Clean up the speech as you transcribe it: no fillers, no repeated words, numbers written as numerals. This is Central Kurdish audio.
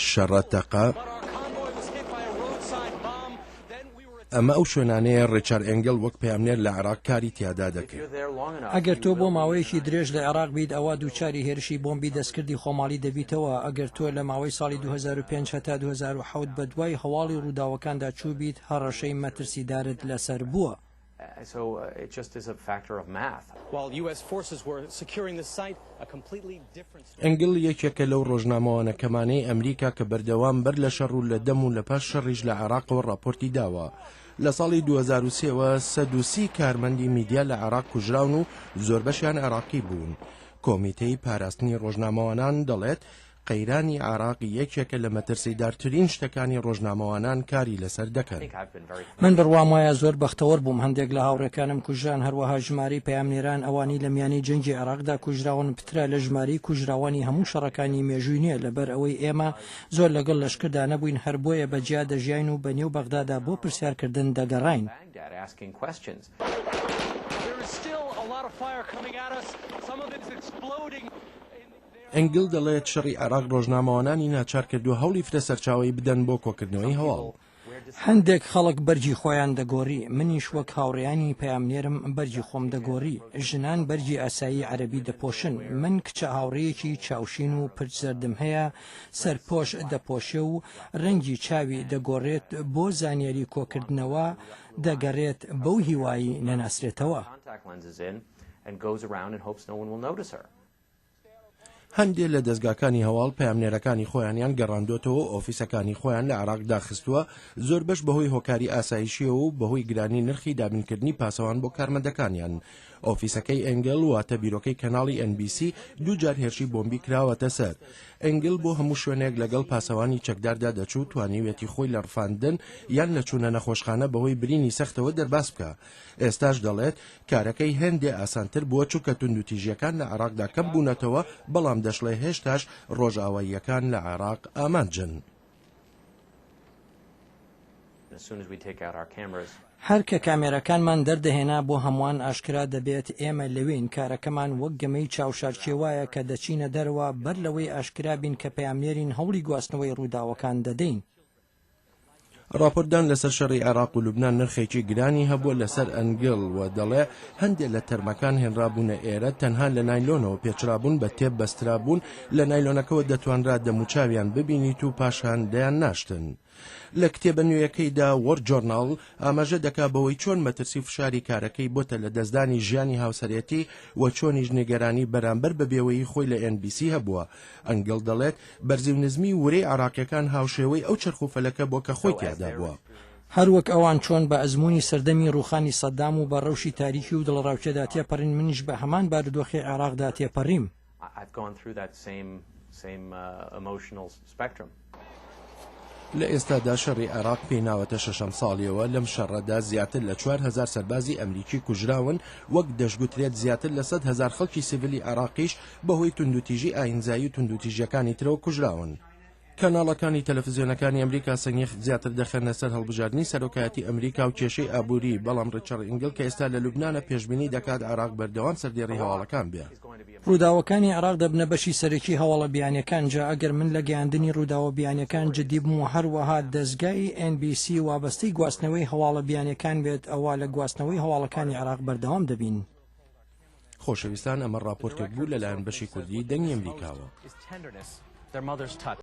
شەڕە تەقە. ئەمە ئەو شوێنانەیە ڕیچارد ئێنگڵ وەک پەیامنێر لە عێراق کاری تیادا دەکرد. ئەگەر تۆ بۆ ماوەیەکی درێژ لە عێراق بیت ئەوا دووچاری هێرشی بۆمبی دەستکردی خۆماڵی دەبیتەوە، ئەگەر تۆ لە ماوەی ساڵی 2005 هەتا 2007 بەدوای هەواڵی ڕووداوەکاندا چووبیت هەڕەشەی مەترسیدارت لەسەر بووە. ئێنگل یەکێکە لەو ڕۆژنامەوانە کەمانەی ئەمریکا کە بەردەوام بەر لە شەڕ و لە دەم و لە پاش شەڕیش لە عێراقەوە ڕاپۆرتی داوە. لە ساڵی 2003 وە 130 کارمەندی میدیا لە عێراق کوژراون و زۆربەشیان عێراقی بوون. کۆمیتەی پاراستنی ڕۆژنامەوانان دەڵێت قەیرانی عێراق یەکێکە لە مەترسیدارترین شتەکانی ڕۆژنامەوانان کاری لەسەر دەکەن. من بڕوام وایە زۆر بەختەوەر بووم، هەندێک لە هاوڕێکانم کوژران، هەروەها ژمارەی پەیامنێران ئەوانەی لە میانەی جەنگی عێراقدا کوژراون پترە لە ژمارەی کوژراوانی هەموو شەڕەکانی مێژووی نوێ، لەبەر ئەوەی ئێمە زۆر لەگەڵ لەشکردا نەبووین هەر بۆیە بە جیا دەژیاین و بە نێو بەغدادا بۆ پرسیارکردن دەگەڕاین. ئێنگل دەڵێت شەڕی عێراق ڕۆژنامەوانانی ناچار کردووە هەوڵی فرە سەرچاوەیی بدەن بۆ کۆکردنەوەی هەواڵ. هەندێک خەڵک بەرگی خۆیان دەگۆڕی، منیش وەک هاوڕێیانی پەیامنێرم بەرگی خۆم دەگۆڕی. ژنان بەرگی ئاسایی عەرەبی دەپۆشن، من کچە هاوڕێیەکی چاوشین و پرچ زەردم هەیە سەرپۆش دەپۆشێ و رەنگی چاوی دەگۆڕێت بۆ زانیاری کۆکردنەوە دەگەڕێت بەو هیوای نەناسرێتەوە. هەندێ لە دەزگاکانی هەواڵ پەیامنێرەکانی خۆیانیان گەڕاندۆتەوە و ئۆفیسەکانی خۆیان لە عێراق داخستووە، زۆربەش بەهۆی هۆکاری ئاسایشییەوە و بەهۆی گرانی نرخی دابینکردنی پاسەوان بۆ کارمەندەکانیان. ئۆفیسەکەی ئێنگل واتە بیرۆکەی کەناڵی ئێن بی سی دووجار هێرشی بۆمبی کراوەتە سەر. ئێنگل بۆ هەموو شوێنێک لەگەڵ پاسەوانی چەکداردا دەچوو، توانیویەتی خۆی لە ڕفاندن یان لە چوونە نەخۆشخانە بەهۆی برینی سەختەوە دەرباز بکا. ئێستاش دەڵێت، کارەکەی هێندێ ئاسانتر بووە چونکە توندوتیژییەکان لە عێراقدا کەم بوونەتەوە، بەڵام دەشڵێ هێشتاش ڕۆژئاواییەکان لە عێراق ئامانجن. هەر کە کامێراکانمان دەردەهێنا بۆ هەمووان ئاشکرا دەبێت ئێمە لەوێین، کارەکەمان وەک گەمەی چاوشارکێ وایە کە دەچینە دەرەوە بەر لەوەی ئاشکرا بین کە پەیامنێرین هەوڵی گواستنەوەی ڕووداوەکان دەدەین. ڕاپۆرتدان لەسەر شەڕی عێراق و لوبنان نرخێکی گرانی هەبووە لەسەر ئەنگڵ و دەڵێ هەندێ لە تەرمەکان هێنرابوونە ئێرە تەنها لە نایلۆنەوە پێچرابوون بە تێپ بەسترابوون لە نایلۆنەکەوە دەتوانرا دەموچاویان ببینیت و پاشان دەیانناشتن. لە کتێبە نوێیەکەیدا وۆر جۆرناڵ ئاماژە دەکا بەوەی چۆن مەترسی و فشاری کارەکەی بۆتە لەدەستدانی ژیانی هاوسەرێتی و چۆنیش نیگەرانی بەرامبەر بە بێوەیی خۆی لە ئێن بی سی هەبووە. ئەنگڵ دەڵێت بەرزی و نزمی ورەی عێراقیەکان هاوشێوەی ئەو چەرخ و فەلەکە بووە کە خۆی تیادا بووە. هەروەک ئەوان چۆن بە ئەزموونی سەردەمی ڕووخانی سەدام و بە ڕەوشی تاریکی و دڵەڕاوکێدا تێپەڕین، منیش بە هەمان بارودۆخی عێراقدا تێپەڕیم. لە ئێستادا شەڕی عێراق پێی ناوەتە شەشەم ساڵیەوە، لەم شەڕەدا زیاتر لە 4000 سەربازی ئەمریکی کوژراون، وەک دەشگوترێت زیاتر لە 100,000 خەڵکی سیڤیلی عێراقیش بەهۆی توندوتیژی ئاینزایی و توندوتیژیەکانی ترەوە کوژراون. کەناڵەکانی تەلەفزیۆنەکانی ئەمریکا سەنگی زیاتر دەخەنە سەر هەڵبژاردنی سەرۆکایەتی ئەمریکا و کێشەی ئابووری، بەڵام ڕیچارد ئینگل کە ئێستا لە لوبنانە پێشبینی دەکات عێراق بەردەوام سەردێڕی هەواڵەکان بێ. ڕووداوەکانی عێراق دەبنە بەشی سەرەکی هەواڵە بیانیەکان، جا ئەگەر من لە گەیاندنی ڕووداوە بیانیەکان جدی بم و هەروەها دەزگای ئێن بی سی وابەستەی گواستنەوەی هەواڵە بیانیەکان بێت ئەوا لە گواستنەوەی هەواڵەکانی عێراق بەردەوام دەبین. خۆشەویستان ئەمە ڕاپۆرتێک بوو لەلایەن بەشی کوردی دەنگی ئەمریکاوە.